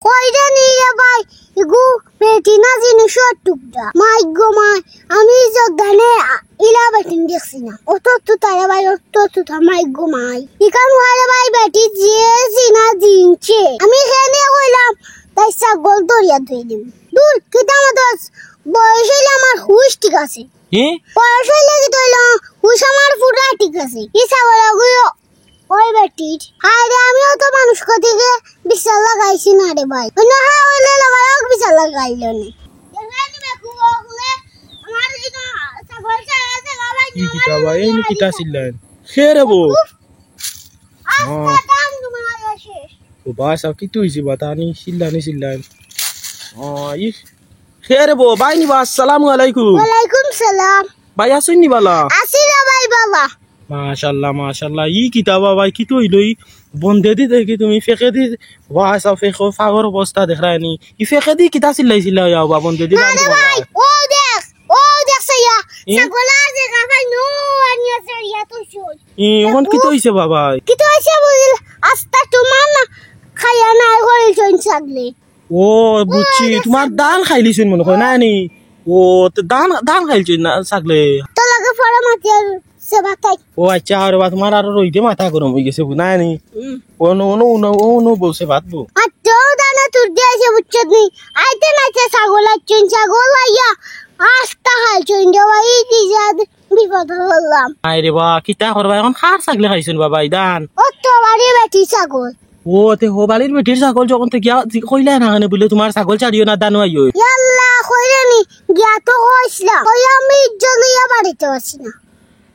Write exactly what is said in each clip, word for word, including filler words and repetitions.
কইরে নি রে ভাই, ইগু বেটি না জিনিসর টুকরা। মাই গো মাই, আমি জগানে ইলা বেটি দেখছি না। অত তো তারা ভাই, অত তো তা মাই গো মাই। ইখান ভাই রে ভাই, বেটি যে জিনা জিনছে। আমি কেনে কইলাম, তাই ছাগল ধরিয়া থই দিমু। দূর, কিতা মাতস? বয়স অইলে আমার হুশ ঠিক আছে। হে? বয়স অইলে কিতা অইলো? হুশ আমার পুরা ঠিক আছে। ই ছাগল অগুইও ওই বেটির। আরে, আমিও তো মানুষ কতিকে বিচার লাগাইছি না রে ভাই। অন্য হ্যাঁ অইলে লাগাইক বিচার লাগাইল নে। দেখেন নি বেকু অকলে, আমার এই তো ছাগল ছাড়া জাগা ভাই ই না, কিতা আমার ভাই, এই নি কিতা চিল্লাইন? খে রে বউ? আস্তা দাম তোমার শেষ। ও ভাই সাব, কিতা অইছে বা? তানি চিল্লানি চিল্লাইন। ও, ই খে রে বউ, ভাই নি বা, আসসালামু আলাইকুম। ওয়ালাইকুম সালাম। ভাই আছইন নি বালা? আছি রে ভাই বালা। মাশাআল্লাহ, মাশাআল্লাহ। ই কিতা বা ভাই, কিতা অইলো ই? বন্দেদি দেখি তুমি ফেকেদি, ওয়া, সব ফেকো, ফাগর অবস্থা দেখরায় নি। ই ফেকেদি কিতা চিল্লাইছিলা ইয়া বা বন্দেদি না রে ভাই, ও দেখ, ও দেখ সাইয়া, ই? ছাগল আর জাগা ভাই, নো, আনিয়া সারিয়া তো শুন। ই, অখন কিতা অইছে বা ভাই? কিতা অইছে বুঝিল, আস্তা তোমার না খাইয়া নাই করিল চইন ছাগলে। ও, বুঝছি, ও, তোমার ধান খাইলিছইন মনে অয়, না নি? ও, তো ধান, ধান খাইলিছইন না ছাগলে? তো লাগে পরে মাতি আর সে ভাত খাই। ও আচ্ছা, আরে বা, তোমার আরো রইদে মাথা গরম অই গেছে, না নি? হুম। ও নো, ও নো, ও নো, ও নো বলছে ভাত বউ। আর তো দানা তুর দিয়ে এসে বুঝছত নি? আইতে নাইতে ছাগল আইছইন, ছাগল আইয়া আস্তা খাইছইন, দেওয়াই দিছে, বিপদ করলাম। আরে বা, কিতা করবা, অখন কার ছাগলে খাইছইন বাবা, ই ধান? ও তো বাড়ি বেটি ছাগল। ও, তে হো বাড়ির বেটির ছাগল যখন তে গিয়া জি-, কইলা না কেনে বুলে তোমার ছাগল ছাড়িও না, দানো আইও। ইয়াল্লা, কইরে নি, গিয়া তো কইছলা। কইয়া আমি ইজ্জত লইয়া বাড়িত আছি না।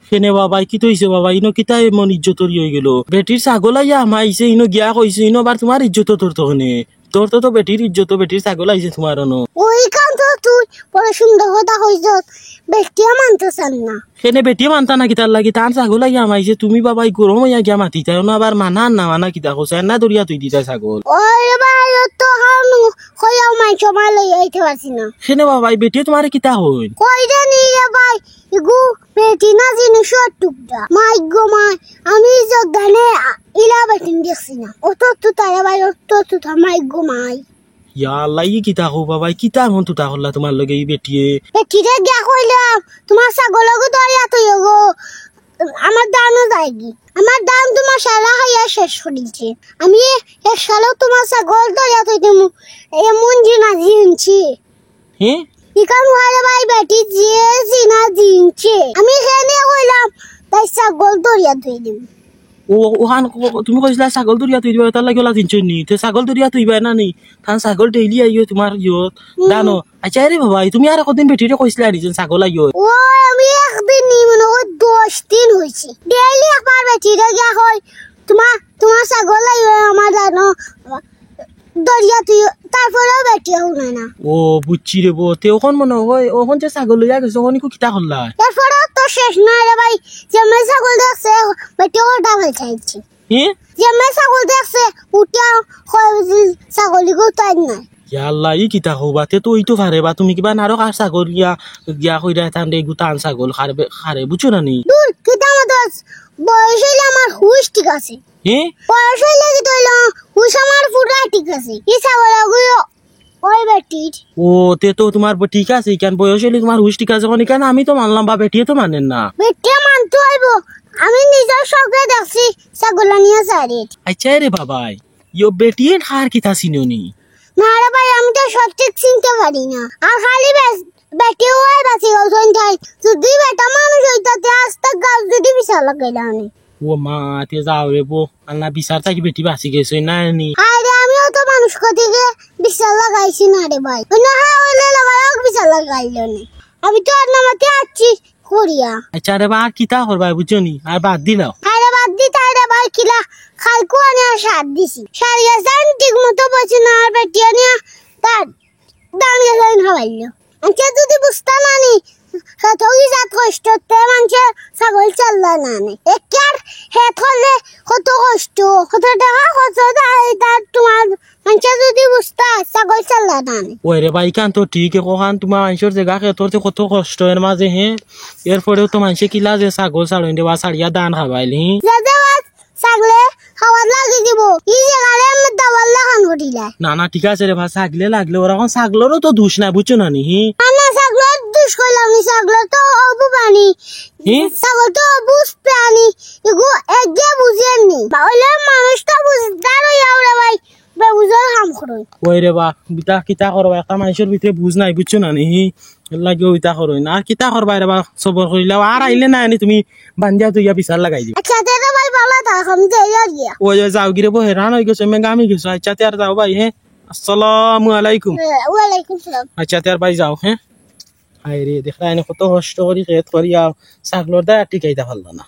কেনে বাবা, কিতা অইছে বাবা? ইনো কিতা এমন ইজ্জতর ই অই গেল? বেটির ছাগল আইয়া হামাইছে, ইনো গিয়া কইছে, ইনো আবার তোমার ইজ্জত ধরতো কেনে? ধরতো তো বেটির ইজ্জত, বেটির ছাগল আইছে তোমার অনো। ওইখান তো তুই বড় সুন্দর কথা কইছস, বেটিয়ে মানতে চান না। কেনে বেটিয়ে মানতা না কিতার লাগি? তান ছাগল আইয়া হামাইছে, তুমি বাবা ই গরম অইয়া গিয়া মাতিতায়, অনো আবার মানা আর না মানা কিতা কইছে, আর না ধরিয়া থই দিতায় ছাগল। ওই রে ভাই, ও তো হাম কইয়াও মানছে, মাই লই আইতে পারছি না। কেনে বাবা, ই বেটিয়ে তোমারে কিতা কইন? কইরে নি রে ভাই, ইগু বেটি না জিনিসর টুকরা। মাই গো মাই, আমি জগানে ইলা বেটি দেখছি না। অত তো তারা ভাই, অত তো তা মাই গো মাই। ইয়া আল্লাহ, ই কিতা কও বাবা, ই কিতা এমন তুতা করলা তোমার লগে ই বেটিয়ে? বেটিরে গিয়া কইলাম, তোমার ছাগলগু ধরিয়া থইও গো, আমার ধানও যায়গি। আমার ধান তোমার সারা খাইয়া শেষ করিলছে। আমি এক সালও তোমার ছাগল ধরিয়া থই দিমু, এমন জিনা জিনছি। হে? ইখান ভাই রে ভাই, বেটি যে জিনা জিনছে। আমি কেনে কইলাম, তাই ছাগল ধরিয়া থই দিমু। ও, ওখান ক-, তুমি কইছিলা ছাগল ধরিয়া থই দিবা, তার লাগি ওলা জিনছইন নি? তে ছাগল ধরিয়া থইবা না নি? তান ছাগল ডেইলি আইও তোমার ইয়ত, হুম। দানো। আচ্ছা রে বাবা, তুমি আর কদিন বেটিরে কইছিলা নি যে ছাগল আইও? ও, আমি একদিন নি, মনে অয় দশ দিন অইছে। ডেইলি একবার বেটিরে গিয়া কই, তোমার, তোমার ছাগল আইও আমার দানো। ধরিয়া থই, তারপরেও বেটিয়ে হুনে না। ও, বুঝছি রে বউ। তে অখন মনে অয়, অখন যে ছাগল লইয়া গেছে, অখন ইগু কিতা করলা? এরপরেও তো শেষ নায় রে ভাই। যেমনে ছাগল দেখছে, বেটিয়ে ওটা ফেলছে আইছে। হে? যেমনে ছাগল দেখছে, উঠিয়া কয় যে ছাগল ইগু তাইর নায়। ইয়া আল্লাহ, ই কিতা কও বা? তে তো অইতো পারে বা, তুমি কিবা নারক আর ছাগল গিয়া, গিয়া কইরা তানরে ইগু তান ছাগল খারে, খারে, বুঝছো না নি? দূর, কিতা মাতস? বয়স অইলে আমার হুশ ঠিক আছে। হে? বয়স অইলে কিতা অইলো? হুশ আমার পুরা ঠিক আছে। ই ছাগল অগুইও ওই বেটির। ও, তে তো তোমার ব-, ঠিক আছে, ইখান বয়স অইলে তোমার হুশ ঠিক আছে, অখন ইখান আমি তো মানলাম বা বেটিয়ে তো মানের না। বেটিয়ে মানতে অইবো, আমি নিজর চোখে দেখছি ছাগল আনিয়া ছাড়ির। আচ্ছা রে বাবাই, ইয়ো বেটিয়ে কার কিতা চিনো নি? না রে ভাই, আমি তো সঠিক চিনতে পারি না। আর খালি বেস-, বেটিয়ে ওই বাঁচি গেল, শুনতে হয়। যদি বেটা মানুষ অইতা, তে আস্তা গাছ যদি বিশাল লাগাইলা নি। ও মা, তে যাও রে বউ, আল্লাহ বিচার থাকি বেটি বাঁচি গেছে না নি? আরে, আমিও তো মানুষ কতিকে বিচার লাগাইছি না রে ভাই। অন্য হ্যাঁ অইলে লাগাইক বিচার লাগাইল নে। আমি তো আর নামাতে আছি করিয়া। আচ্ছা রে বা, আর কিতা করবায় বুঝছো নি? আর বাদ দিলাও। আরে বাদ দিতায় রে ভাই, কিলা খালকু আনি আর সার দিছি। সার গেছে আমি ঠিক মতো বসি না, আর বেটি আনিয়া তার দান গেছে আমি খাওয়াইল। আচ্ছা যদি বুঝতা না নি, কত কি জাত কষ্ট, তে মানষে ছাগল চাল্লা না নে। একার হেত করলে কত কষ্ট, কত টাকা খরচ যায়, তার তোমার মানষে যদি বুঝতা, ছাগল চাল্লা না নে। ওই রে ভাই, ইখান তো ঠিক, এখন তোমার মানষর জাগা খেতর যে কত কষ্ট এর মাঝে, হে? এরপরেও তো মানষে কিলা যে ছাগল ছাড়ইন রে বা, ছাড়িয়া দান খাবাইলি। যে যে বাস ছাগলে খাওয়াত লাগি দিব। ই জাগারে আমি দাওয়াল্লা খান করিলা। না, না, ঠিক আছে রে বা, ছাগলে লাগলে ওরা অখন ছাগলরও তো দোষ নাই, বুঝছো না নি? হি? না, না, ছাগলর দোষ কইলাম নি, ছাগল তো অবু প্রাণী। হি? ছাগল তো অবুঝ প্রাণী। এগু এগে বুঝের নি। বা অইলে মানুষ তো বুঝদার অইয়া ওরে ভাই, বেবুঝর কাম করইন। ওই রে বা, বিতা কিতা করবা, একটা মানুষর ভিতরে বুঝ নাই, বুঝছো না নি? হি? এর লাগিও ইতা করইন। আর কিতা করবা রে বা, সবর করিলাও। আর আইলে না আনি তুমি বান্ধিয়া তুইয়া বিচার লাগাই দিও। আচ্ছা, তে তো ভাই ভালা থাক, আমি যাই আর গিয়া। ওই, ওই, যাও গিরে বউ, হেরান অই গেছো, মেঘামি গেছো। আচ্ছা, তে আর যাও ভাই, হে? আসসালামু আলাইকুম। ওয়ালাইকুম সালাম। আচ্ছা, তে আর ভাই যাও, হে? হায় রে, দেখরা এনে কত কষ্ট করি খেত করিয়া ছাগলর দায় আর টিকাইতা পারলা না।